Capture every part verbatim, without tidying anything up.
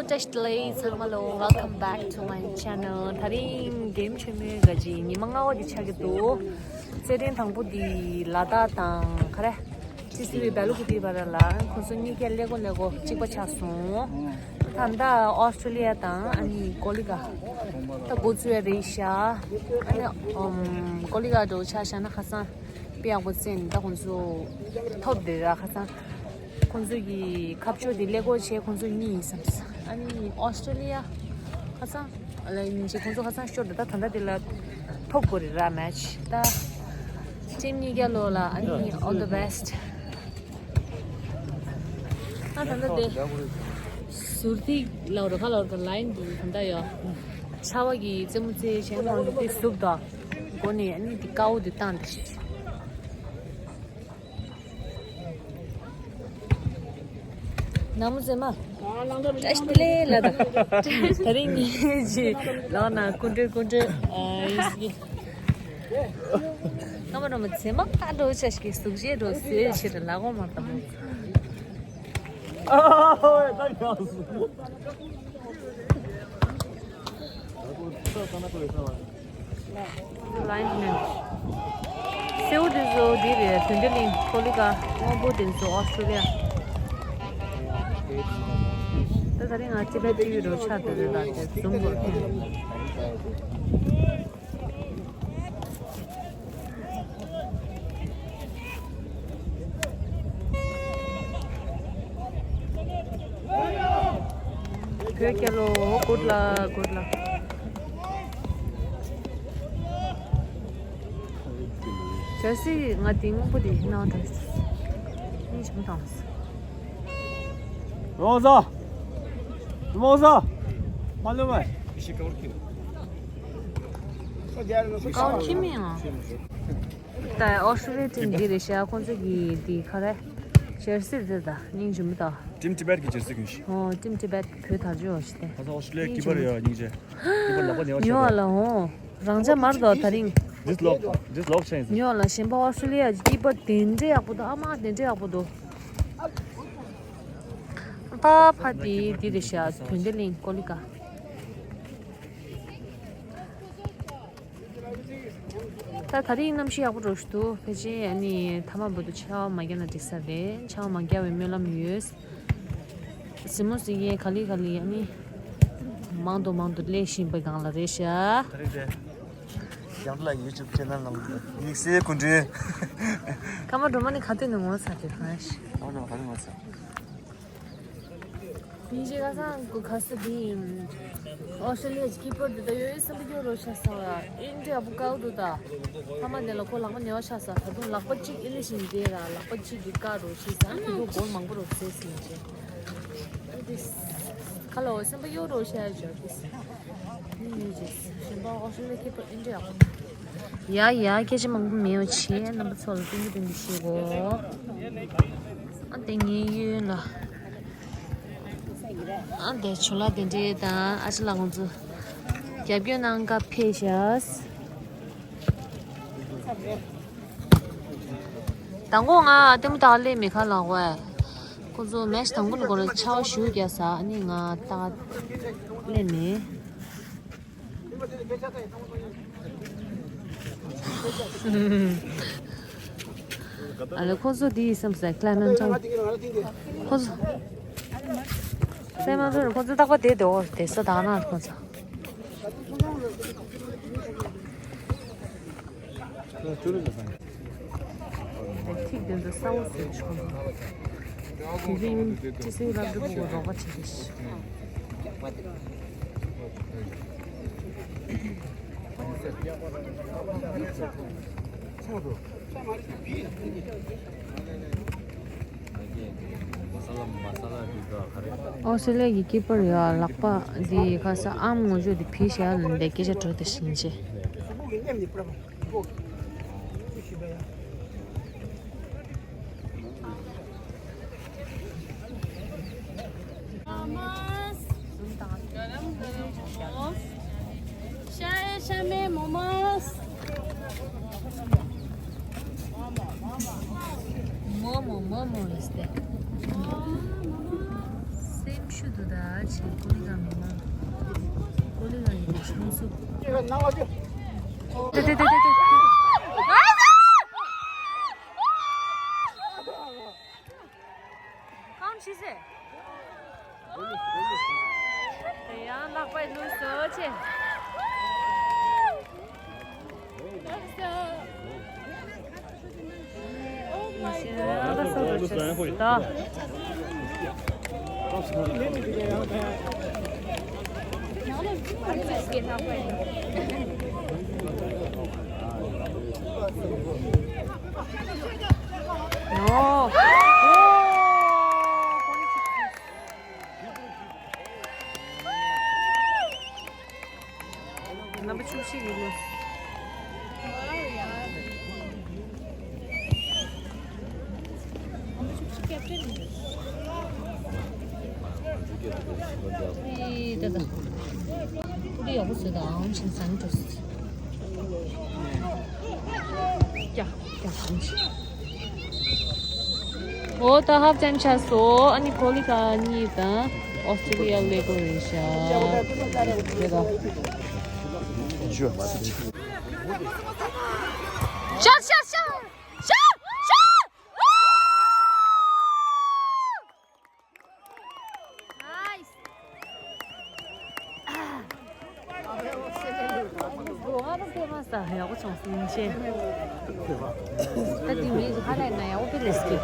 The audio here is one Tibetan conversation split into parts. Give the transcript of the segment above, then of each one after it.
བཀྲ་ཤིས་བདེ་ལེགས་ཚང་མ་ལོ། Welcome back to my channel. དེ་རིང་རྒན་ཆེན་མོའི་ག་ཅི་ཉི་མ་ལྔ་པ་དེ་ཆགས་ཀྱི་འདུག་རྩེད་འགྲན་དང་པོ་དེ་ལ་དྭགས་དང་ག་རེ་ཅི་སི་བི་བལ་ལུ་གུ་ཏི་བར་ལ་ཁོང་ཚོ་གཉིས་ཀ་ཀླད་ཀོར་ཀླད་ཀོར་གཅིག་པ་ཆགས་སོང་། ད་ལྟ་ཨོ་སི་ཀྲོ་ལི་ཡ་དང་ཨ་ནི་ཀོ་ལི་གྷལ་ད་འགོ་བཙུགས་ཡ་རེད་ཤག་ཨ་ནི་ཨམ་ཀོ་ལི་གྷལ་འདྲ་པོ་ཆ་བཞག་ན་ཁ་སང་དཔེ་ཡག་པོ་རྩེད་ནས་ད་ཁོང་ཚོ་ཐོབ་བསྡད་ར། ཁ་སང་ཁོང་ཚོ་གི་ཁ་ཕྱོགས་དེ་ཀླད་ཀོར་བྱས་ཁོང་ཚོ་གཉིས་ཡིན་བསམ། ཨ་ནི་ཨོ་སི་ཀྲོ་ལི་ཡ་ཁ་སང་ལ་ཉིན་གཅིག་ཁོང་ཚོ་ཁ་སང་ཤོར་འདུག་ད་ད་ལྟ་དེ་ལ་ཐོབ་དགོས་རེད་ར་མེ་ཆི། ད་ཊིམ་གཉིས་ཀ་ལོ་ལ་ཨ་ནི་all the best། ཨ་ད་ལྟ་དེ་ཟུར་ཐིག་ལའོ་ར་ཁ་ལའོ་ར་ལ་ཡིན་འདུག་ད་ལྟ་ཡོ་ཆར་པ་གི་རྩེད་མོ་རྩེ་བྱས་ན་ཁོང་ཚོ་དེ་ཟུག་དོ། སྒོ་ནས་ཨ་ནི་དེ་དཀར་པོ་དེ་བཏང་དེ། ནང་མི་ཚེ་མ། བཀྲ་ཤིས་བདེ་ལེགས་ལ་དང་། དེ་རིང་ངེད་ཀྱི་ལག་ན་སྐུ་མགྲོན་སྐུ་མགྲོན་ཨ་ཡིན་ཟིག་སྔ་མ་རོ་མ་ཚེ་མ་ཁ་འགྲོ་ཆ་ཞིག་གཟུགས་བྱད་འགྲོ་ཟེར་ཕྱིར་ལ་གོ་མ་བཏང་། Linesman། སེའུ་དེ་ཚོ་འདི་རེད། དོན་ལྡན་གླིང་། ཀོ་ལི་གྷལ། སྔོན་པོ་དེ་ཚོ་ཨོ་སི་ཀྲོ་ལི་ཡ། ད་ད་རིང་ང་ཅི་པའི་ཊི་ཝི་རུ་ཆགས་བསྡད་རེད་ལ་དེ་ཛུམ་རུ་ཐོན། བོད་རྒྱལ་ལོ། Good luck, good luck། ཇར་སི་ང་དེ་སྔོན་པོ་དེ་ནང་དུ་ནི་བྱུང་དང་། རོང་ཟ། རོང་ཟ། མ་ལོ་མ། ཀའོ་ཁྱི་མི་ཡང་། ད་ཨོ་སི་ཀྲོ་ལི་ཡ་ཊིམ་འདི་རེད་ཤག་ཁོང་ཚོ་གི་འདི་ག་རེ། ཇར་སི་རེད་ད་སྙིང་རྗེ་མོ་ད། ཊིམ་ཊི་བེཊ་གི་ཇར་སི་གྱོན་ཤག་ཨོ་ཊིམ་ཊི་བེཊ་གི་བོད་དར་ལྕོག་ཞིག་སྟེ། ཁ་སང་ཨོ་སི་ཀྲོ་ལི་ཡ་ཀི་པར་ཡ་སྙིང་རྗེ། ཀི་པར་ལག་པ་ཉེ་བ་ཉོ་བ་ལ་ཨོ། རང་ཅག་མར་དོ་ད་རིང་། This lock, this lock change. ཉོ་བ་ལ་གཞན་པ་ཨོ་སི་ཀྲོ་ལི་ཡ་ཀི་པར་དེ་འདྲ་ཡག་པོ་འདུག་ཨ་མ་དེ་འདྲ་ཡག་པོ་འདུག་ཕ་ཕ་དེ་དེ་རེད་ཤག་དོན་ལྡན་གླིང་ཀོ་ལི་གྷལ། ད་ད་རིང་གནམ་གཤིས་ཡག་པོ་འགྲོ་བཞིན་འདུག་ཕལ་ཆེར་ཨ་ནི་ཐ་མ་བར་དུ་ཆར་པ་མ་བརྒྱབ་ན་འགྲིག་ས་རེད། ཆར་པ་མ་བརྒྱབ་པའི་སྨོན་ལམ་ཡོད། གཟིགས་མོ་གཟིགས་མཁན་ག་ལེ་ག་ལེ་ཨ་ནི་མང་དུ་མང་དུ་སླེབས་བཞིན་པའི་སྒང་ལ་རེད་ཤག་ད་རེས་རེད། རྒྱང་ལ་ཡུ་ཊུབ་ཆེ་ནལ་ནང་དུ་དམིགས་བསལ་སྐུ་མགྲོན། ཀརྨ་སྒྲོལ་མ་ནི་ག་དུས་ནས་ངོ་ཚ་དེ་གང་ཞིག་ཨོ་ནོ་ག་རེ་ངོ་ཚ། ཉིན་ཞིག་ཁ་སང་གི་ག་ས་དེ་ཨོ་སི་ཀྲོ་ལི་ཡ་གི་ཀི་པར་དེ་ད་ཡོད་ཡོད་སེམས་པ་སྐྱོ་རོ་ཤ་ས་ཨིན་འདྲ་ཨ་བུ་ཀའུ་དུ་ད་ཕ་མ་དེ་ལ་ཁོ་ལག་པ་ཉེ་བ་ཤ་ས་ད་དུང་ལག་པ་གཅིག་ཨི་ལི་ཤིང་དེ་ར་ལག་པ་གཅིག་གི་ཀ་རོ་ཤི་ས་ཨ་ཁི་དུ་གོལ་མང་པོ་རོ་ཟེ་སིན་ཅེ་ཨི་དིས་ཁ་ལོ་སེམས་པ་སྐྱོ་རོ་ཤ་ཡ་ཇར་ཏིས་ནི་ཡོད་ཅེས་ཞིམ་པ་ཨོ་སི་ཀྲོ་ལི་ཡ་ཀི་པར་ཨིན་འདྲ་ཨ་བུ། ཡ་ཡ་སྐད་ཆ་མང་པོ་མེད་པ་བྱས་རྣམ་པ་ཚོ་ལ་སྟོན་གྱི་སྟོན་གྱི་ཤེས་གོ་ཨ་དེ་ངའི་གཡོན་ལ། ཨ་དེ་ཇོ་ལགས་དེ་འདྲས་དང་ཨ་ཅེ་ལགས་ཁོང་ཚོ་རྒྱབ་སྐྱོར་གནང་སྐབས་ཕེབས་ཤག་དང་པོ་ང་ལྟད་མོ་ལྟ་ག་སླེབས་མེད་ཁ་ལག་པས། ཁོང་ཚོ་མེ་ཆི་དང་པོ་ནས་འགོ་ལ་ཆར་པ་ཞེ་པོ་བརྒྱབ་ས་ཨ་ནི་ང་ལྟ་ག་སླེབས་མེད། ཨ་ལེ་ཁོ་ཚོ་དེ་ཡི་སེམས་སུ་ཁ་ལག་སྣ་ཚོགས། ཁོ་ཚོ་སེམས་སུ་ཁོ་ཚོ་རྟག་པར་བསྡད་དེ་འོ་དེ་ས་དག་ན་ཁོ་ཚོ། ཐིག་དེ་ཚོ་གསལ་པོ་བཟོས་ཆོག་དེ་རིང་ཅི་སེ་སློབ་ཕྲུག་གུ་རོགས་པ་བྱེད་དེ། ཨོ་སི་ཀྲོ་ལི་ཡ་གི་ཀི་པར་ཡ་ལག་པ་འདི་ཁ་ས་ཨམ་ངོ་ཅོ་འདི་ཕི་ཤ་ལ་འདི་སྐད་ཆ་དྲོ་དེ་ཤིན་ཆེ། ཤ་ཡེ་ཤ་མེ་མོ་མོ། མོ་མོ་མོ་མོ་ལེ་སྟེ། སེམས་ ཤུ་དུ་ད་ཆེ་ཀོ་ལི་ག་མི་མང་། ཀོ་ལི་ག་ཡི་ཆུང་སུ། ཏེ་ཏེ་ཏེ་ཏེ་ཏེ། གང་ཕྱིས་སེ། དེ་ཡང་ལག་པའི་ལུས་སུ་ཆེ། རྣམ་པ་བཅུ་གཅིག་ཡིན་ནོ། ཨེ་ད་ད། ཀུ་ཏི་ཡག་པོ་བཟོས་ད་ཨང་ཆིན་བཟང་འགྲོ། ཀྱ་ཀྱ་ཨང་ཆིན། འོ་ད་ཧབ་ཊའིམ་ཆགས་སོང་། ཨ་ནི་ཀོ་ལི་ག་གཉིས་དང་ཨོ་སི་ཀྲི་ལི་ཡ་ཀླད་ཀོར་རེད་ཤག་དེ་ག་ཤག་ཤག་ཤག་ཤག་ནའིས། ང་རང་ཕེབས་མ་ས་ཡག་པོ་བྱུང་སོང་ཆེ། ད་དེ་མིན་གྱི་ཧ་ལས་ན་ཡག་པོ་ཕེབས་ལེ་སྐྱིད།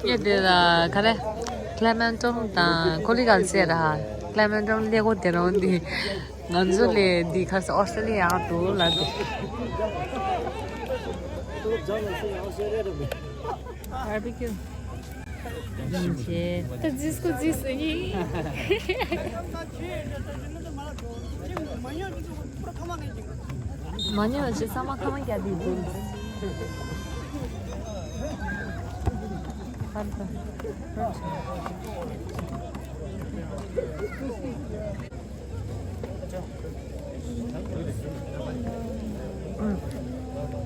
ངས་དེ་ལ་ག་རེ། ཀླེ་མན་ཀྲོང་དང་ཀོ་ལི་ག་ཟེར་ར། ཀླེ་མན་ཀྲོང་ཀླད་ཀོར་དེ་རང་འདི། ང་ཚོ་ལས་འདི་ཁ་སང་ཨོ་སི་ཀྲི་ལི་ཡ་ཡག་འདུག་ལབ་དེ། བར་བི་ཀིའུ། ཡིན་ཆེ། ད་ཛིས་ཀོ་ཛིས་ཡིན། མ་ཉལ་བ་ཆེ་ཚང་མ་ཁ་མ་རྒྱག་དེ་འདུག་ཧར་ད།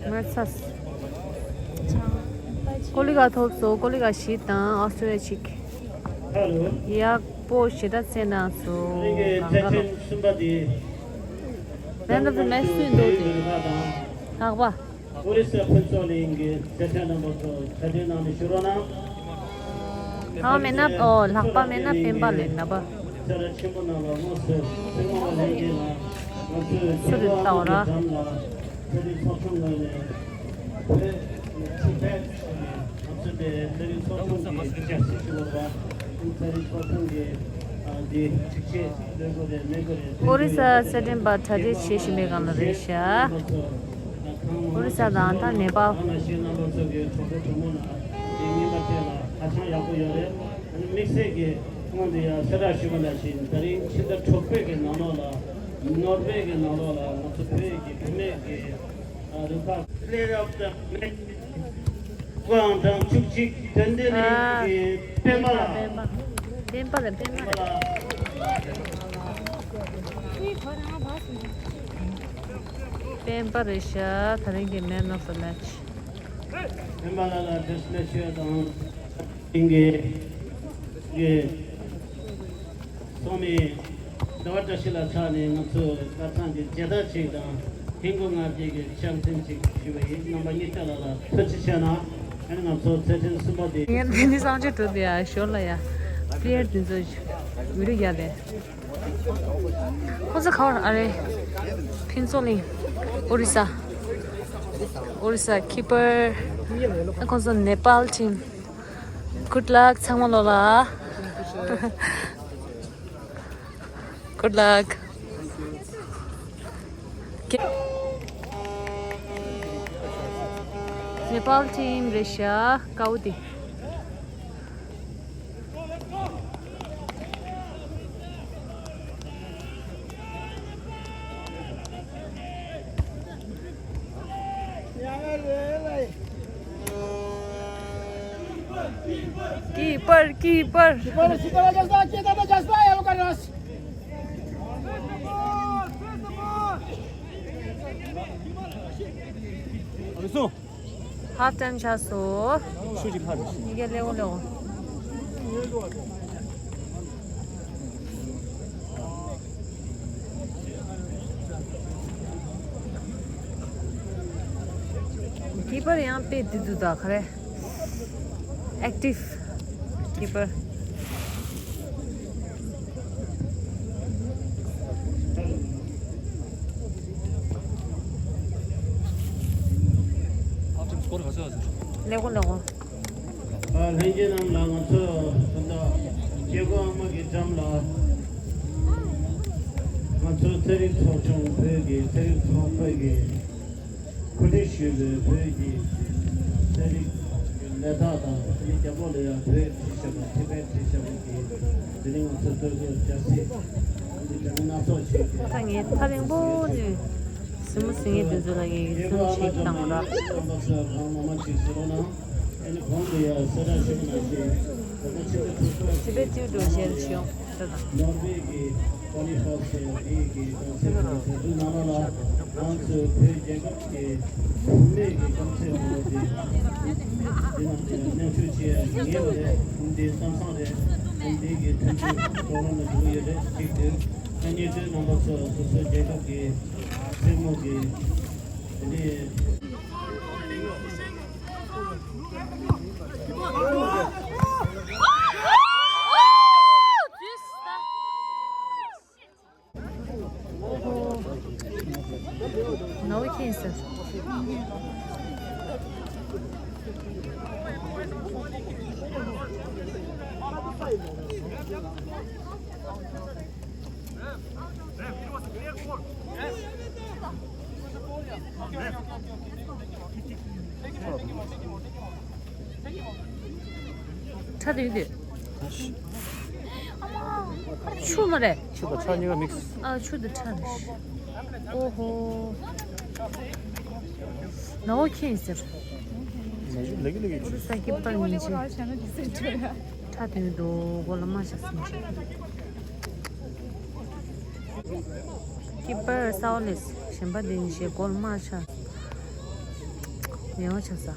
ང་ཚ། ཀོ་ལི་ག་ཐོབ་སོང་། ཀོ་ལི་ག་བཞི་དང་ཨོ་སི་ཀྲི་ལི་ཡ་གཅིག་ཡག་པོ་ཞེ་དྲག་རྩེད་གནང་སོང་། གང་ག་ལོ། Man of the match སུས་འདུག་དེ། ལྷག་པ། ཨོ་རི་ས་ཕུན་ཚོགས་གླིང་གི་མཛད་འཕྲིན་རྣམ་པ་ཚོ་གྲ་སྒྲིག་གནང་ནས་བཞུགས་རོགས་གནང་། ལྷག་མེད་ན། ཨོ་ལྷག་པ་མེད་ན་སྤེན་པ་ལེན་ན་པ། ས་ར་ཆེན་པོ་ནང་ལ་དངོས་སུ་སྲིང་མོ་བ་ལེན་གྱིན་ལ་ང་ཚོའི་སུ་རེད་ལྟ་བ་ར། འབྲམ་ལ་ཚ་རིག་ཚོགས་ཆུང་ངོས་ནས་བོད་ཆུ་བེད་ང་ཚོ་དེ་ཚ་རིག་ཚོགས་ཆུང་གི་ཆ་ཞིག་ཞུ་བ་ར། ཚ་རིག་ཚོགས་ཆུང་གི་འདི་སྒྲིག་ཆས་ལོས་དགོས་རེད་མེད་དགོས་རེད། ཨོ་རི་ས་རྩེད་འགྲན་པ་གྲ་སྒྲིག་བྱེད་བཞིན་པའི་སྒང་ལ་རེད་ཤག་ཨོ་རི་ས་དང་ད་ནེ་པཱལ། དམིགས་བསལ་གྱི་སྔོན་དུ་ཡང་གསལ་བསྒྲགས་ཞུས་པ་ནང་བཞིན་ད་རིང་ཕྱི་ཟླ་དྲུག་པའི་གི་ནང་ལོགས་ལ་ནོར་ཝེ་གི་ནང་ལོགས་ལ་ང་ཚོ་བོད་ཀྱི་བུད་མེད་ཀྱི་རུ་ཁག Player of the Match ཀོའང་ཀྲང་བཅུ་གཅིག་དོན་ལྡན་རིང་གི་སྤེན་པ་ལ། སྤེན་པ་ལ་སྤེན་པ་ལ། སྤེན་པ་རེད་ཤག་ད་རིང་གི་Man of the Match། སྤེན་པ་ལགས་ལ་བཀྲ་ཤིས་བདེ་ལེགས་ཞུ་ཡ་དང་། དེང་གི་གི་སོང་ནས་ཟླ་བ་བཀྲ་ཤིས་ལ་ཆགས་ནས་ང་ཚོ་གར་ཚང་གི་མཇལ་དར་ཅིག་དང་ཧིན་སྒོར་ལྔ་བརྒྱ་གི་ཤམ་ཐེན་ཅིག་ཞུས་པ་ཡིན། རྣམ་པ་གཉིས་ཀ་ལ་ལ་ཐུགས་རྗེ་ཆེ་གནང་། ཨ་ནི་ང་ཚོ་རྩེད་འགྲན་གསུམ་པ་དེ། ངས་དེ་ནི་གསང་སྤྱོད་འགྲོ་དེ་ཡ་ཞོར་ལ་ཡ་པི་ལེ་ཡར་དེ་ཚོ་བི་ཌི་ཡོ་རྒྱག་དེ། ཁོ་ཚོ་ག་བར་ཨ་རེ། ཕུན་ཚོགས་གླིང་། ཨོ་རི་ས། ཨོ་རི་ས་ཁི་པར། ཨ་ཁོ་ཚོ་ནེ་པཱལ་ཊིམ། Good luck ཚང་མ་ལོ་ལ། Good luck. ནེ་པཱལ་ཊིམ་རེད་ཤག་ཀའུ་ཏི། ཀི་པར། ཀི་པར། ཧབ་ཊའིམ་ཆགས་སོང་། ཆུ་ཅིག་ལྷག་འདུག་ཟེར། ཡི་གེ་ལེའོ་ལེའོ། གི་པར་ཡང་དཔེ་བདེ་འདུག་ད་ག་རེ། ཨེག་ཊིབ་གི་པར། ལེགས་པོ་ལེགས་པོ། ལྷན་རྒྱས་རྣམས་ལ་ང་ཚོ་ད་ལྟ་རྒྱལ་པོ་ཨ་མ་གི་འགྲམ་ལ་ང་ཚོ་ཚན་རིག་ཚོགས་ཆུང་བོད་ཀྱི་ཚན་རིག་ཚོགས་པ་གི་གོ་སྒྲིག་ཞུས་པའི་བོད་ཀྱི་ཚན་རིག་ལས་རྟགས་དང་དེ་ནས་རྒྱབ་ལོགས་ལ་ཡང་བོད་བྲིས་བཞག་པ་ཐེ་པེ་བྲིས་བཞག་པ་གི་དེ་ནས་ང་ཚོ་སྟོད་གོས་རྒྱ་སེ་འདི་འདྲ་སྣ་ཚོགས་ཤིག་ད་ངས་ཐག་རིང་པོ་ནས་གཟིགས་མོ་གཟིགས་མཁན་དེ་ཚོ་ལ་ངས་རྒྱུས་མཚན་ཞིག་བཏང་ར། ཨ་ནི་གོང་དུ་ཡང་གསལ་བསྒྲགས་ཞུས་པ་ནང་བཞིན་ད་ལྟ་ཕྱི་ཟླ་དྲུག་པ་ཅི་པའི་ཏིའུ་ཀྲོ་ཞེས་ཞུ་ཡོང་ད་དང་། ནོར་ཝེ་གི་ཀོ་ནི་ཧྥ་ཟེར་དེ་གི་གྲོང་གསེབ་ཀྱི་གྲོང་གསེབ་ནང་ལ་ང་ཚོའི་བོད་རྒྱལ་ཁབ་ཀྱི་བུད་མེད་ཀྱི་རྐང་རྩེད་སྤོ་ལོ་དེ་འདི་ནང་དུ་མཉམ་ཞུགས་བྱེད་ཡ་ངེས་པ་རེད། འདི་གཏམ་བཟང་རེད། འདི་གི་མཐུན་འགྱུར་སྤྲོ་ལམ་ལ་འགྲོ་གི་ཡོད་རེད། གཅིག་དེ། ཨ་ནི་ཁྱེད་རྣམ་པ་ཚོ་སོ་སོའི་རྒྱལ་ཁབ་ཀྱི་རྩེད་མོ་གི་དེ་ནས། ནོ་ཁེན་སར། ཁྲ་དེ་དེ། ཆུ་མ་རེད། ཆུ་དང་ཁྲ་གཉིས་ཀ་མིག་སི། ཨ་ཆུ་དང་ཁྲ་རེད། ཨོ་ཧོ། ནའོ་ཁེན་ཟེར། མ་ཞུ་ལེགས་ལེགས་ཀྱི་ཆུ། ས་ཀི་པར་ཉིན་ཆེ། ཁྲ་དེ་དུ་གོ་ལ་མ་ཤ་སིན་ཆེ། ཀི་པར་སའོ་ལེས་གཞན་པ་དེ་ཉིན་ཆེ་གོ་ལ་མ་ཤ། ནེ་བ་ཆ་ས།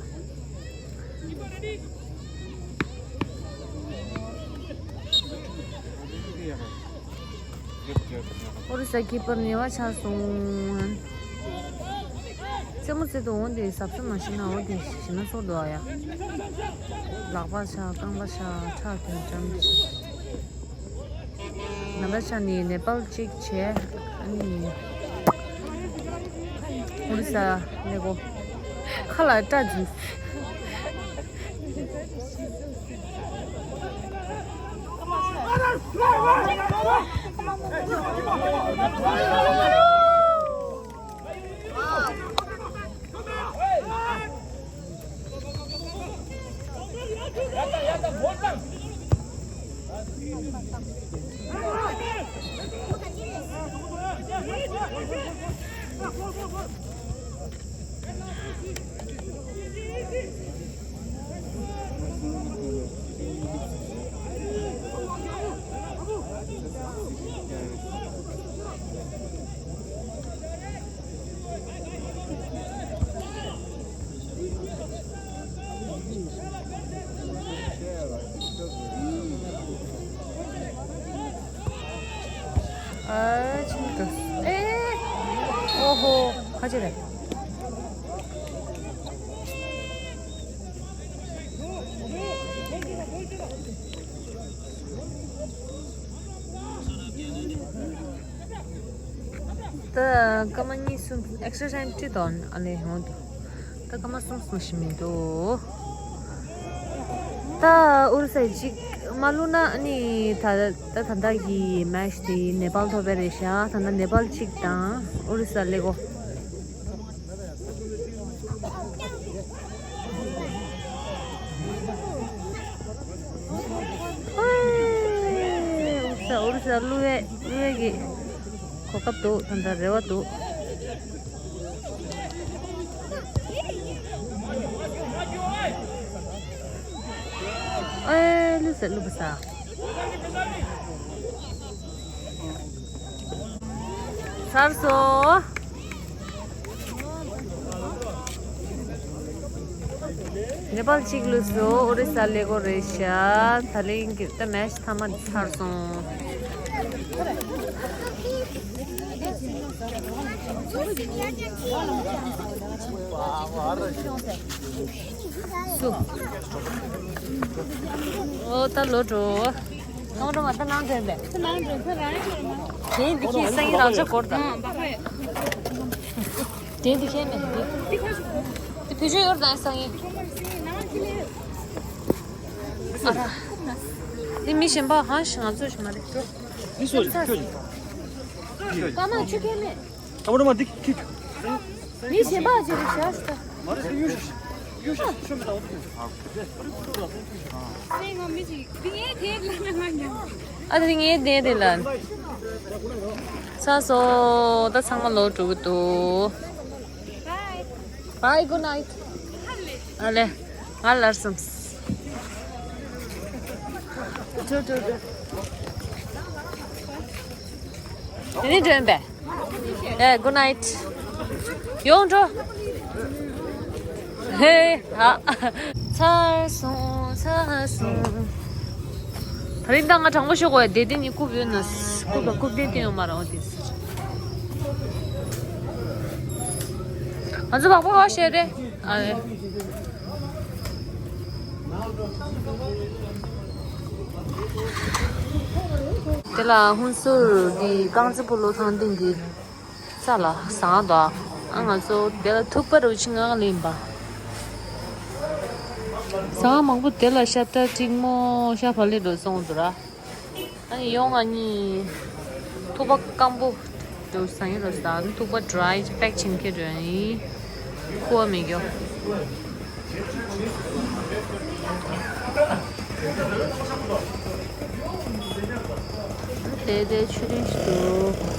ཨོ་རི་ས་ཀི་པར་ནེ་བ་ཆ་སོང་། རྩེད་མོ་རྩེ་དུ་འོང་དེ་ཟབ་ས་མ་ཤེས་ན་འོ་དེ་ཞི་ན་སོ་དོ་ཨ་ཡ། ལག་པ་ཤ་རྐང་པ་ཤ་ཁྲག་གི་འགྲམ་ཤ། ང་ད་ཆ་ནི་ནེ་པཱལ་གཅིག་བྱས། ཨ་ནི་ཨོ་རི་ས་ལེ་གོ་ཁ་ལ་སྐྲ་འཛུལ། ཨ་ཆི་མི་འགྲོ། ཨེ། ཨོ་ཧོ། ཁ་ཆེ་རེད། ད་སྐར་མ་གཉིས་གསུམ་ཨེག་སི་ཊ་ཊའིམ་ཁྲིད་དོན་ཨ་ལེ་ཧོན་དུ། ད་སྐར་མ་གསུམ་གསུམ་ཞིག་མི་འདུག་ད་ཨུ་རུ་སའི་གཅིག་མ་བླུགས་ན་ཨ་ནི་ད་ད་ད་ལྟ་གི་མེཆ་དེ་ནེ་པཱལ་ཐོབ་པ་རེད་ཤག་ད་ལྟ་ནེ་པཱལ་གཅིག་དང་ཨུ་རུ་ས་ལེ་གོ། ཨུ་རུ་ས་ཨུ་རུ་ས་བླུགས་ཡས་བླུགས་ཡས་ཀྱི་གོ་སྐབས་འདུག་ད་ལྟ་རེ་བ་འདུག་ཨེ་བླུགས་ས་བླུགས་པ་ས། ཚར་སོང་། ནེ་པཱལ་གཅིག་ལུས་སོ། ཨོ་རི་ས་ལེ་གོ་རེ་ཤ། ད་ལན་གི་ད་མེཆ་ཐ་མ་ཚར་སོང་། སུ། ཨོ་ད་ལོ་འགྲོ། ནང་འགྲོ་མ་ད་ནང་འགྲོ་ཡིན་པས། ད་ནང་འགྲོ་ད་རང་འགྲོ་མ། དེ་འདི་ཁྱེད་སང་ཉིན་ལང་ཆ་སྐོར་དང་། ཨང་བ་ཧོས། དེ་འདི་ཁྱེད་མེད་འདི། དེ་བུ་ཆུ་ཡོར་དང་སང་ཉིན། ཨ་ར། འདི་མི་གཞན་པ་ཧང་ཞིག་ང་ཚོ་ཞིག་མ་རེད། མི་སོ་ཞིག་ཁྱོད་ཀྱིས། ཀ་མ་ཆུ་ཁྱེད་མེད། ཨ་མ་རོ་མ་འདི་ཁྱེད། མི་གཞན་པ་ཅིག་རེད་ཤག་ཤག་མ་རེད་ཡུ་ཤ་ཡུ་ཤ་ཤ་མི་དང་། སེང་ངོ་མི་ཅིག་འདི་ངའི་དེ་ལ་ན་ང་ཉམས། ཨ་དེ་ངའི་དེ་དེ་ལ། ས་སོ་ད་ཚང་མ་ལོག་འགྲོ་གི་འདུག Bye. Bye, good night. ཨ་ལེ། ང་ལར་སོང་། འགྲོ་འགྲོ་འགྲོ། དེ་ནི་འགྲོ་ཡིན་པས། ཨེ། Good night. ཡོང་འགྲོ། ཧེ། ཨ། ཚར་སོང་། ཚར་སོང་། ད་རིང་ད་ང་དྲང་པོ་ཤོད་དགོས་ཡ། དེ་དེ་ནི་རྐུབ་ཡོད་ན། རྐུབ་ལ་རྐུབ་སྟེ་སྟེ་ཡོང་མ་རེད། འོ་དེ་ཟེར། ང་ཚོ་བག་པ་བག་བཤད་རེད། ཨ་རེད། དེ་ལ་ཧུན་སུར་གྱི་རྐང་རྩེད་སྤོ་ལོ་ཐང་སྟེང་གི་ས་ལ་ཟངས་དང་། ཨ་ང་ཚོ་དེ་ལ་ཐུག་པ་རུ་ཆི་ང་ལེན་པ། ཟངས་མང་པོ་དེ་ལ་ཤ་སྟག་ཀྲིག་མོ་ཤ་བག་ལེབ་འགྲོ་སོང་འདུག་ར། ཨ་ནི་ཡོང་ང་གཉིས། ཐུག་པ་སྐམ་པོ་འདུག་ཟ་ཡིན་རོ་ཟ། ཐུག་པ་dry pack བྱིན་ཁྱེར་འགྲོ་ཡིན། ཁུ་བ་མི་རྒྱོ། དེ་དེ་ཆུ་རིན་ཞིག་འདུག